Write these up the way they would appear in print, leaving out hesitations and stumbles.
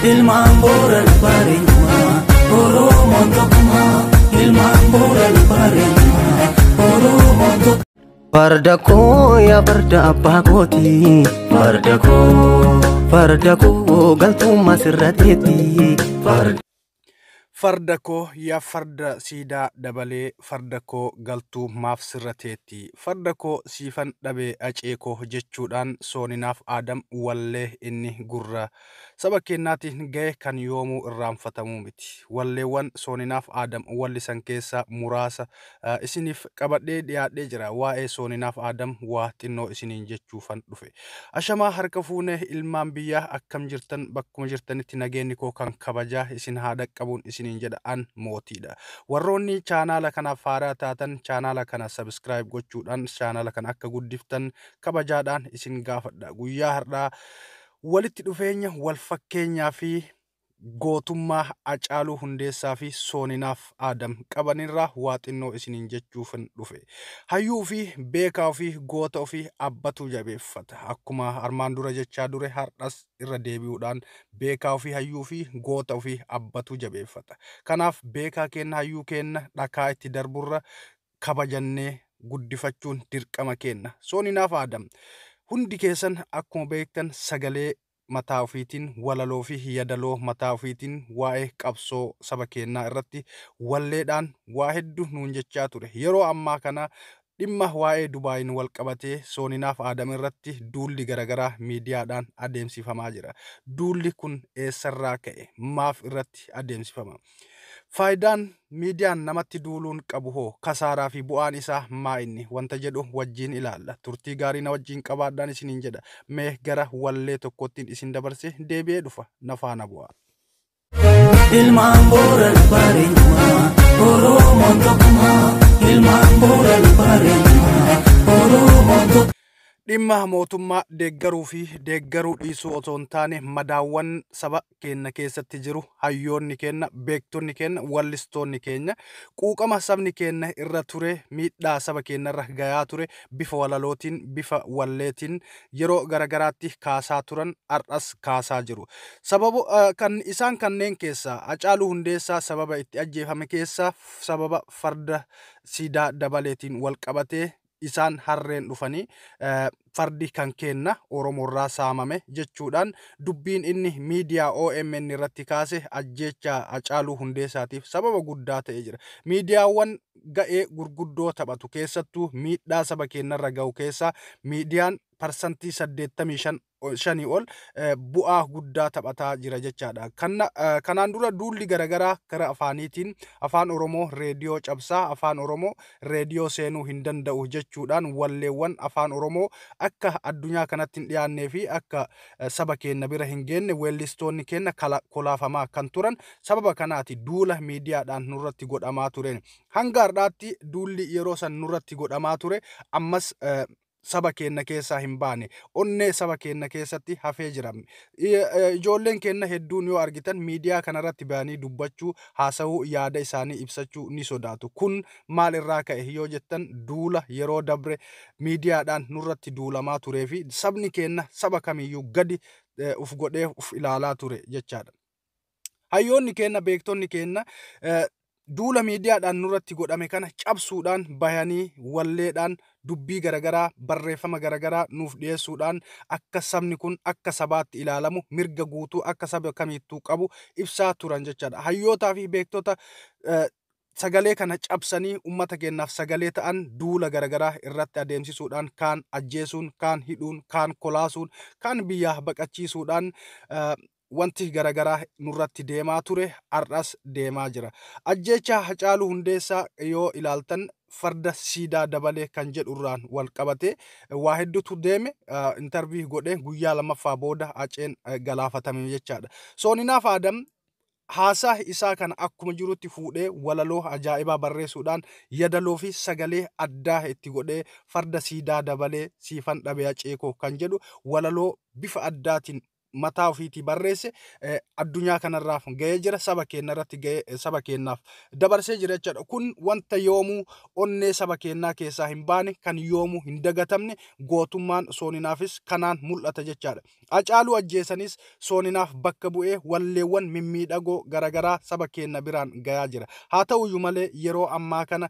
Ilmaan Booran bareenyumaa, Oromoon tokkummaa. Ilmaan Booran bareenyumaa, Oromoon tokkummaa. Farda koo yaa farda abbaa kooti. Farda koo, farda koo, galtummaa sirrateetti. Farda. Farda koo yaa farda siidaa dabalee, farda koo galtuu maaf sirra teetti, farda koo siifan dhabee acee koo jechuudhaan Sooninaaf Aadam wallee inni gurra saba keenyaatiin ga'e kan yoomuu irraanfatamuu miti. Walleewwan Sooninaaf Aadam wallisan keessaa muraasa isiniif qabadhee dhiyaadhee jira. Waa'ee Sooninaaf Aadam waa xinnoo isiniin jechuufan dhufe. Ashamaa, harka fuunee ilmaan biyyaa, akkam jirtan? Bakkuma jirtanitti nageenyi koo kan kabajaa isin haa dhaqqabuun isiniin jedha, an mootiidha. Warroonni chaanaala kanaaf haaraa taatan chaanaala kana subscribe gochuudhaan chaanaala kana akka guddiftan kabajaadhaan isin gaafadha. Guyyaa har'aa walitti dhufeenya wal fakkeenyaa fi gootummaa Hacaaluu Hundeessaa fi Sooninaaf Aadam qabanirraa waa xinnoo isiniin jechuufin dhufe. Hayyuu fi beekaa ofii, goota ofii abbatu jabeeffata. Akkuma armaan dura jechaa dure, har'as irra deebi'uudhaan, beekaa ofii, hayyuu fi goota ofii abbatu jabeeffata. Kanaaf beekaa keenna, hayyuu keenna dhakaa itti darburra kabajannee guddifachuun dirqama keenna. Sooninaaf Aadam hundi keessan akkuma beektan sagalee mataa ofiitiin, walaloo fi yadaloo mataa ofiitiin waa'ee qabsoo saba keenyaa irratti walleedhaan waa hedduu nuun jechaa ture. Yeroo ammaa kana dhimma waa'ee Dubaayin wal qabatee Sooninaaf Aadam irratti duulli garaagaraa miidiyaadhaan adeemsifamaa jira. Duulli kun eessarraa ka'e? Maaf irratti adeemsifama? Faayidaan miidiyaan namatti duuluun qabu hoo, kasaaraa fi bu'aan isaa maa inni? Wanta jedhu wajjin ilaalla. Turtii gaarii na wajjin qabaadhaan isiniin jedha. Mee gara wallee tokkottiin isin dabarse, deebi'ee dhufa, na faana bu'a. Ilmaan Booran bareenyumaa, Oromoon tokkummaa. Ilmaan Booran bareenyumaa, Oromoon tokkummaa. Dhimma mootummaa deeggaruu fi deeggaruu dhiisuu otoo hin taane, madaawwan saba keenya keessatti jiru, hayyoonni keenya, beektonni keenya, wallistoonni keenya quuqama sabni keenya irra ture, miidhaa saba keenya irra gayaa ture bifa walalootiin, bifa walleetiin yeroo garagaraatti kaasaa turan, har'as kaasaa jiru. Sababa kan isaan kanneen keessaa Hacaaluu Hundeessaa sababa itti ajjeefame keessaa sababa farda siidaa dabaleetiin wal qabatee isaan harreen dhufanii fardi kan kenna Oromoorraa saamame jechuudhaan dubbiin inni miidiyaa OMN irratti kaase ajjeecha Hacaaluu Hundeessaatiif sababa guddaa ta'ee jira. Miidiyaawwan ga'ee gurguddoo taphatu, keessattuu miidhaa saba keenyarra ga'u keessaa miidiyaan 85% shanii ol bu'aa guddaa taphataa jira jechaadha. Kanaan dura duulli garaagaraa gara afaaniitiin afaan Oromoo reediyoo cabsaa, afaan Oromoo reediyoo seenuu hin danda'u jechuudhaan walleewwan afaan Oromoo akka addunyaa kanatti hin dhiyaannee fi akka saba keenya bira hin geenye weellistoonni keenya kolaafamaa kan turan sababa kanaati, duula miidiyaadhaan nurratti godhamaa tureen. Hanga har'aatti duulli yeroo san nurratti godhamaa ture ammas saba keenya keessaa hin baane, onnee saba keenya keessatti hafee jira. Ijoolleen keenya hedduun yoo argitan miidiyaa kanarratti bahanii dubbachuu, haasa'uu, yaada isaanii ibsachuu ni sodaatu. Kun maal irraa ka'e yoo jettan, duula yeroo dabre miidiyaadhaan nurratti duulamaa turee fi sabni keenya saba kamiyyuu gadi uf godhee uf ilaalaa ture jechaadha. Hayyoonni keenya, beektonni keenya duula miidiyaadhaan nurratti godhame kana cabsuudhaan bahanii walleedhaan dubbii garagaraa, barreeffama garagaraa nuuf dhiyeessuudhaan akka sabni kun akka sabaatti ilaalamu, mirga guutuu akka saba kamiittuu qabu ibsaa turan jechaadha. Hayyootaa fi beektota sagalee kana cabsanii uummata keenyaaf sagalee ta'an duula garagaraa irratti adeemsisuudhaan kaan ajjeesuun, kaan hidhuun, kaan kolaasuun, kaan biyyaa baqachiisuudhaan wanti garagaraa nurratti deemaa ture, har'as deemaa jira. Ajjeechaa Hacaaluu Hundeessaa yoo ilaaltan, farda siidaa dabalee kan jedhurraan wal qabate waa hedduutu deeme. Interview godhee guyyaa lammaffaa booda Haceen galaafatame jechaadha. Sooninaaf Aadam haasaa isaa kana akkuma jirutti fuudhee walaloo ajaa'ibaa barreessuudhaan, yadaloo fi sagalee addaa itti godhee, farda siidaa dabalee siifan dhabee aceekoo kan jedhu walaloo bifa addaatiin mataa ofiitii barreesse addunyaa kanarraaf ga'ee jira, saba keenya irratti ga'ee saba keenyaaf dabarsee jira jechaadha. Kun wanta yoomuu onnee saba keenyaa keessaa hin baane, kan yoomuu hin dagatamne, gootummaan Sooninaafis kanaan mul'ata jechaadha. Hacaaluu ajjeesanis Sooninaaf bakka bu'ee walleewwan mimmiidhagoo garaagaraa saba keenya biraan gayaa jira. Haa ta'uyyuu malee yeroo ammaa kana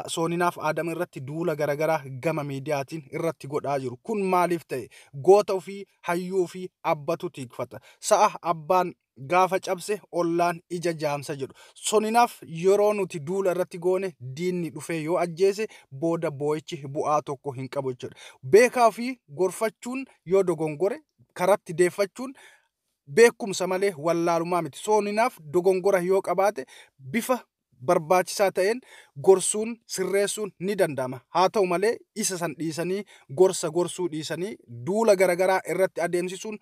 Sooninaaf Aadam irratti duula garaagaraa gama miidiyaatiin irratti godhaa jiru. Kun maaliif ta'e? Goota ofii, hayyuu ofii abbatu tikfata. Sa'a abbaan gaafa cabse ollaan ija jaamsa jedhu. Sooninaaf yeroo nuti duula irratti goone diinni dhufee yoo ajjeese booda boo'ichi bu'aa tokko hin qabu jechuudha. Beekaa fi gorfachuun yoo dogongore karatti deeffachuun beekumsa malee wallaalummaa miti. Sooninaaf dogongora yoo qabaate bifa barbaachisaa ta'een gorsuun sirreessuun ni danda'ama. Haa ta'u malee isa san dhiisanii gorsa gorsuu dhiisanii duula garaagaraa irratti adeemsisuun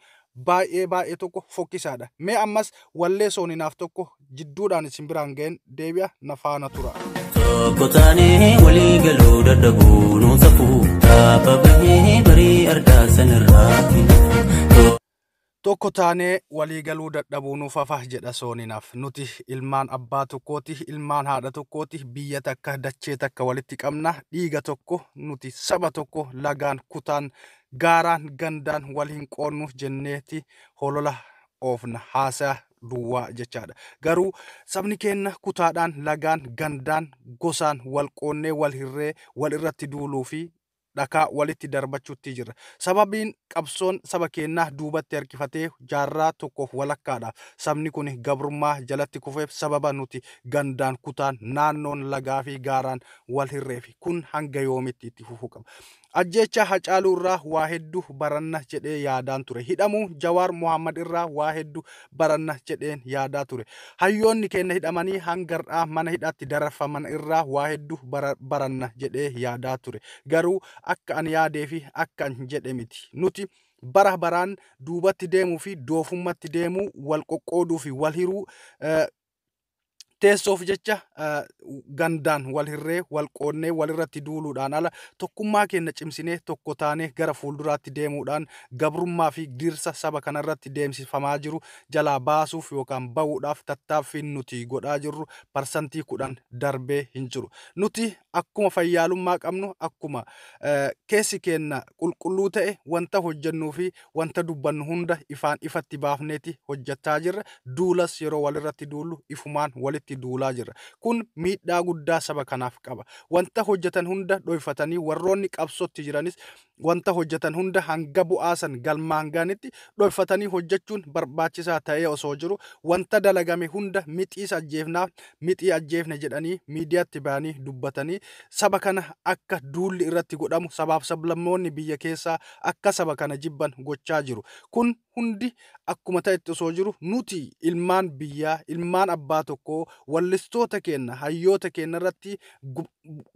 baay'ee baay'ee tokko fokkisaadha. Mee ammas wallee Sooninaaf tokko jidduudhaan isin biraan ga'een deebi'a na faana tura. Tokko taanee walii galuu dadhabuu nuun safuu taapha bahee barii argaa sanirraa hin hafu. Tokko taanee walii galuu dadhabuu nuuf hafa jedha Sooninaaf. Nuti ilmaan abbaa tokkooti, ilmaan haadha tokkooti, biyya takka, dachee takka walitti qabna. Dhiiga tokko, nuti saba tokko, lagaan, kutaan, gaaraan, gandaan wal hin qoonnu jenneeti holola oofna haasaa duwwaa jechaadha. Garuu sabni keenya kutaadhaan, lagaan, gandaan, gosaan wal qoonnee wal hirree wal irratti duuluu fi dhakaa walitti darbachuutti jira. Sababiin qabsoon saba keenyaa duubatti harkifatee jaarraa tokkoof walakkaadha. Sabni kun gabrummaa jalatti kufeef sababa nuti gandaan, kutaan, naannoon, lagaa fi gaaraan wal hirreefi. Kun hanga yoomitti itti fufuu qaba? Ajjeecha Hacaaluu irraa waa hedduu baranna jedhee yaadaan ture. Hidhamuu Jawaar Mohammad irraa waa hedduu baranna jedheen yaadaa ture. Hayyoonni keenya hidhamanii hanga har'aa mana hidhaatti dararfaman irraa waa hedduu baranna jedhee yaadaa ture. Garuu akka ani yaadee fi akka ani jedhe miti. Nuti bara baraan duubatti deemuu fi doofummatti deemuu, wal qoqqooduu fi wal hiruu teessoof jecha gandaan wal hirree wal qoonnee wal irratti duuluudhaan ala tokkummaa keenya cimsinee tokko taanee gara fuulduraatti deemuudhaan gabrummaa fi dirsa saba kanarratti deemsifamaa jiru jalaa baasuuf yookaan bahuudhaaf tattaaffiin nuti godhaa jirru 10% darbee hin jiru. Nuti akkuma fayyaalummaa qabnu akkuma keessi keenya qulqulluu ta'e wanta hojjennuu fi wanta dubbannu hunda ifaan ifatti baafneeti hojjechaa jirra. Duulas yeroo walirratti duullu ifumaan walitti duulaa jirra. Kun miidhaa guddaa saba kanaaf qaba. Wanta hojjetan hunda dhoyfatanii warroonni qabsootti jiranis wanta hojjetan hunda hanga bu'aasan galmaan gaanitti dhoyfatanii hojjechuun barbaachisaa ta'ee osoo jiru wanta dalagame hunda mixiis ajjeefnaaf mixii ajjeefne jedhanii miidiyaatti ba'anii dubbatanii saba kana akka duulli irratti godhamu sabaaf sablammoonni biyya keessaa akka saba kana jibban gochaa jiru. Kun hundi akkuma ta'etti osoo jiru nuti ilmaan biyyaa, ilmaan abbaa tokkoo, wallistoota keenya, hayyoota keenya irratti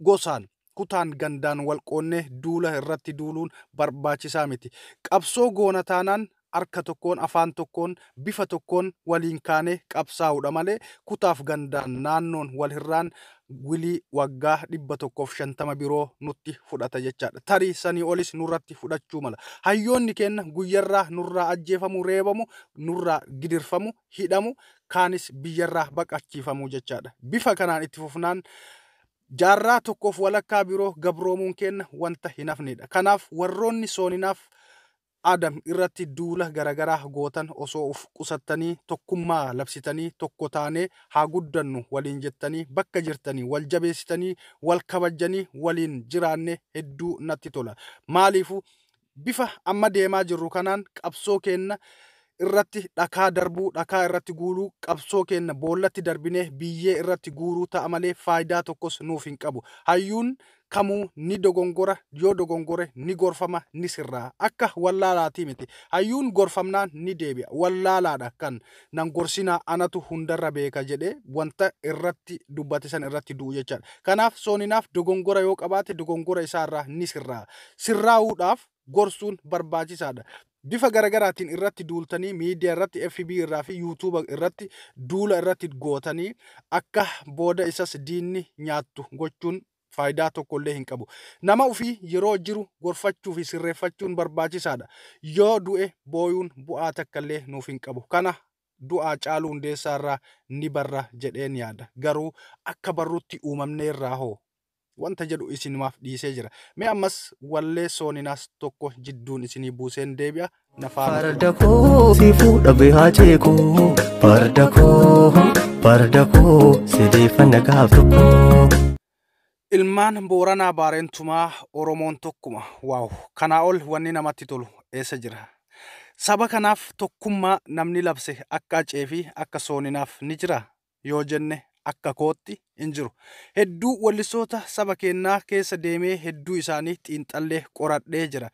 gosaan, kutaan, gandaan wal qoonnee duula irratti duuluun barbaachisaa miti. Qabsoo goona taanaan harka tokkoon, afaan tokkoon, bifa tokkoon waliin kaanee qabsaa'uudha malee kutaaf gandaan naannoon wal hirraan wilii waggaa 150 biroo nutti fudhata jechaadha. Tarii sanii olis nurratti fudhachuu mala. Hayyoonni keenya guyyarraa nurraa ajjeefamu, reebamu, nurraa gidirfamu, hidhamu, kaanis biyyarraa baqachiifamu jechaadha. Bifa kanaan itti fufnaan jaarraa tokkoof walakkaa biroo gabroomuun keenya wanta hin hafnedha. Kanaaf warroonni Sooninaaf Adam irratti duula garaagaraa gootan osoo of qusattanii tokkummaa labsitanii tokko taanee haa guddannu waliin jettanii bakka jirtanii wal jabeessitanii wal kabajjanii waliin jiraanne hedduu natti tola. Maaliifuu bifa amma deemaa jirru kanaan qabsoo keenya irratti dhakaa darbuu, dhakaa irratti guuruu, qabsoo keenya boollatti darbinee biyyee irratti guuruu ta'a malee faayidaa tokkos nuuf hin qabu. Hayyuun kamuu ni dogongora, yoo dogongore ni gorfama, ni sirraa. Akka wallaalaatii miti. Hayyuun gorfamnaan ni deebi'a. Wallaalaadha kan nan gorsinaa anatu hundarra beeka jedhee wanta irratti dubbate san irratti du'u jechaadha. Kanaaf Sooninaaf dogongora yoo qabaate dogongora isaarraa ni sirraa. Sirraa'uudhaaf gorsuun barbaachisaadha. Bifa garagaraatiin irratti duultanii miidiyaa irratti FB irraa fi YouTube irratti duula irratti gootanii akka booda isas diinni nyaattu gochuun faayidaa tokkollee hin qabu. Nama ofii yeroo jiru gorfachuu fi sirreeffachuun barbaachisaadha. Yoo du'e booyuun bu'aa takkallee nuuf hin qabu. Kana du'aa Hacaaluu Hundeessaa irraa ni barra jedheen yaada. Garuu akka barrutti uumamneerraa hoo wanta jedhu isinumaaf dhiisee jira. Mee ammas wallee Sooninaas tokko jidduun isinii buuseen deebi'a Na faana tura. Farda koo si fuudha beekaa koo, farda koo, farda koo si deeffanna gaaf tokko. Ilmaan Booranaa Baareentumaa, Oromoon tokkuma. Wow! Kanaa ol wanni namatti tolu eessa jira? Saba kanaaf tokkummaa namni labse akka Acee fi akka Sooninaaf ni jira yoo jenne, akka kootti hin jiru. Hedduu wallisoota saba keenyaa keessa deemee hedduu isaanii xiinxallee qoradhee jira.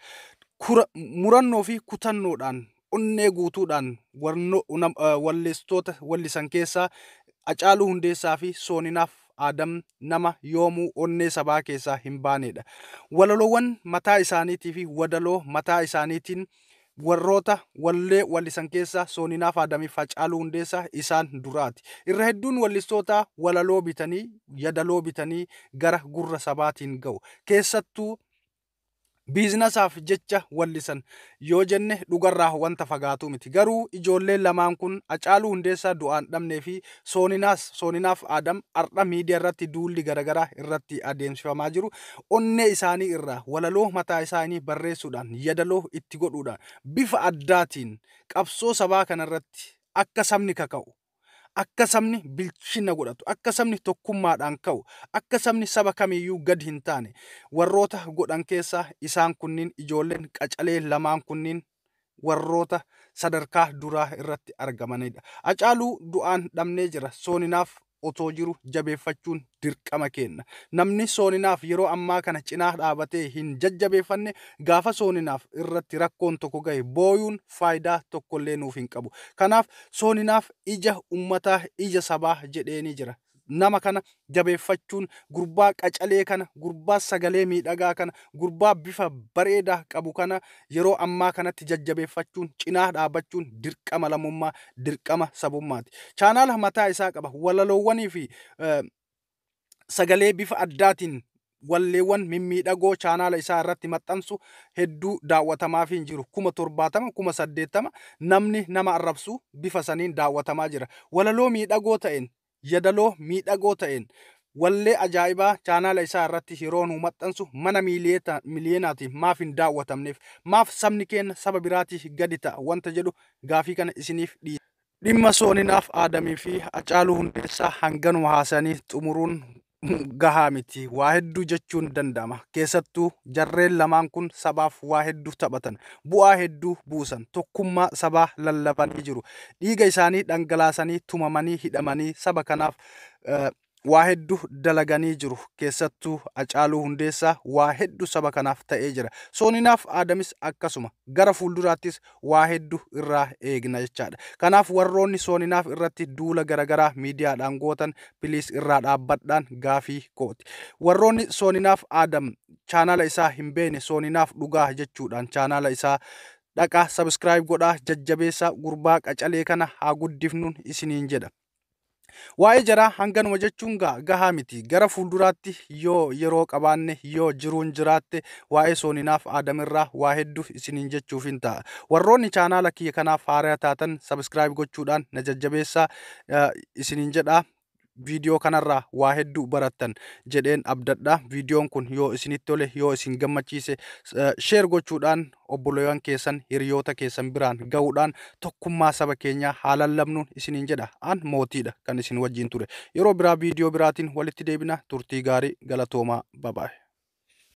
Murannoo fi kutannoodhaan, onnee guutuudhaan wallistoota wallisan keessaa Hacaaluu Hundeessaa fi Sooninaaf Aadam nama yoomuu onnee sabaa keessaa hin baanedha. Walaloowwan mataa isaaniitii fi wadaloo mataa isaaniitiin warroota wallee wallisan keessaa Sooninaaf Aadamiif Hacaaluu Hundeessaa isaan duraati. Irra hedduun wallistoota walaloo bitanii, yadaloo bitanii gara gurra sabaatiin ga'u. Keessattuu biizinasaaf jecha wallisan yoo jenne dhugarraa wanta fagaatu miti. Garuu ijoolleen lamaan kun, Hacaaluu Hundeessaa du'aan dhabnee fi Sooninaaf Aadam har'a miidiyaa irratti duulli garaagaraa irratti adeemsifamaa jiru, onnee isaanii irraa walaloo mataa isaanii barreessuudhaan, yadaloo itti godhuudhaan, bifa addaatiin qabsoo sabaa kanarratti akka sabni kaka'u, akka sabni bilchina godhatu, akka sabni tokkummaadhaan ka'u, akka sabni saba kamiyyuu gad hin taane warroota godhan keessaa isaan kunniin, ijoolleen qacalee lamaan kunniin warroota sadarkaa duraa irratti argamanidha. Hacaaluu du'aan dhabnee jira. Sooninaaf otoo jiru jabeeffachuun dirqama kenna. Namni Sooninaaf yeroo ammaa kana cinaa dhaabatee hin jajjabeeffanne, gaafa Sooninaaf irratti rakkoon tokko gahe booyuun faayidaa tokkollee nuuf hin qabu. Kanaaf Sooninaaf ija ummataa, ija sabaa jedheenii jira. Nama kana jabeeffachuun, gurbaa qacalee kana, gurbaa sagalee miidhagaa kana, gurbaa bifa bareedaa qabu kana yeroo ammaa kanatti jajjabeeffachuun, cinaa dhaabachuun dirqama lammummaa, dirqama sabummaati. Chaanaala mataa isaa qaba. Walaloowwanii fi sagalee bifa addaatiin walleewwan mimmiidhagoo chaanaala isaa irratti maxxansu hedduu daawwatamaaf hin jiru. 70,000, 80,000 namni nama arrabsu bifa saniin daawwatamaa jira. Walaloo miidhagoo ta'een, yadaloo miidhagoo ta'een wallee ajaa'ibaa chaanaala isaa irratti yeroo nu maxxansu mana miliyeenaatiin maaf hin daawwatamneef, maaf sabni keenya saba biraatiif gadi ta'a wanta jedhu gaafii kana isiniif dhiisa. Dhimma Sooninaaf Aadamii fi Hacaaluu Hundeessaa hanganuma haasanii xumuruun gahaa miti. Waa hedduu jechuun danda'ama. Keessattuu jarreen lamaan kun sabaaf waa hedduu taphatan. Bu'aa hedduu buusan. Tokkummaa sabaa lallabanii jiru. Dhiiga isaanii dhangalaasanii, tumamanii, hidhamanii saba kanaaf waa hedduu dalaganii jiru. Keessattuu Hacaaluu Hundeessaa waa hedduu saba kanaaf ta'ee jira. Sooninaaf Aadamis akkasuma, gara fuulduraattis waa hedduu irraa eegna jechaadha. Kanaaf warroonni Sooninaaf irratti duula garaagaraa miidiyaadhaan gootan, please irraa dhaabbadhaan gaafii kooti. Warroonni Sooninaaf Aadam chaanaala isaa hin beekne, Sooninaaf Dhugaa jechuudhaan chaanaala isaa dhaqaa subscribe godhaa, jajjabeessaa, gurbaa qacalee kana haa guddifnuun isiniin jedha. Waa'ee jaraa hanganuma jechuun gahaa miti. Gara fuulduraatti yoo yeroo qabaanne, yoo jiruun jiraatte, waa'ee Sooninaaf Aadamirraa waa hedduu isiniin jechuuf hin ta'a. Warroonni chaanaala kiyya kanaaf haaraa taatan subscribe gochuudhaan na jajjabeessaa isiniin jedha. Viidiyoo kanarraa waa hedduu barattan jedheen abdadha. Viidiyoon kun yoo isinitti tole, yoo isin gammachiise, share gochuudhaan obboleewwan keessan, hiriyoota keessan biraan gahuudhaan tokkummaa saba keenyaa haa lallabnuun isiniin jedha. An Mootiidha kan isin wajjin ture. Yeroo biraa viidiyoo biraatiin walitti deebina. Turtii gaarii, galatoomaa, babaay.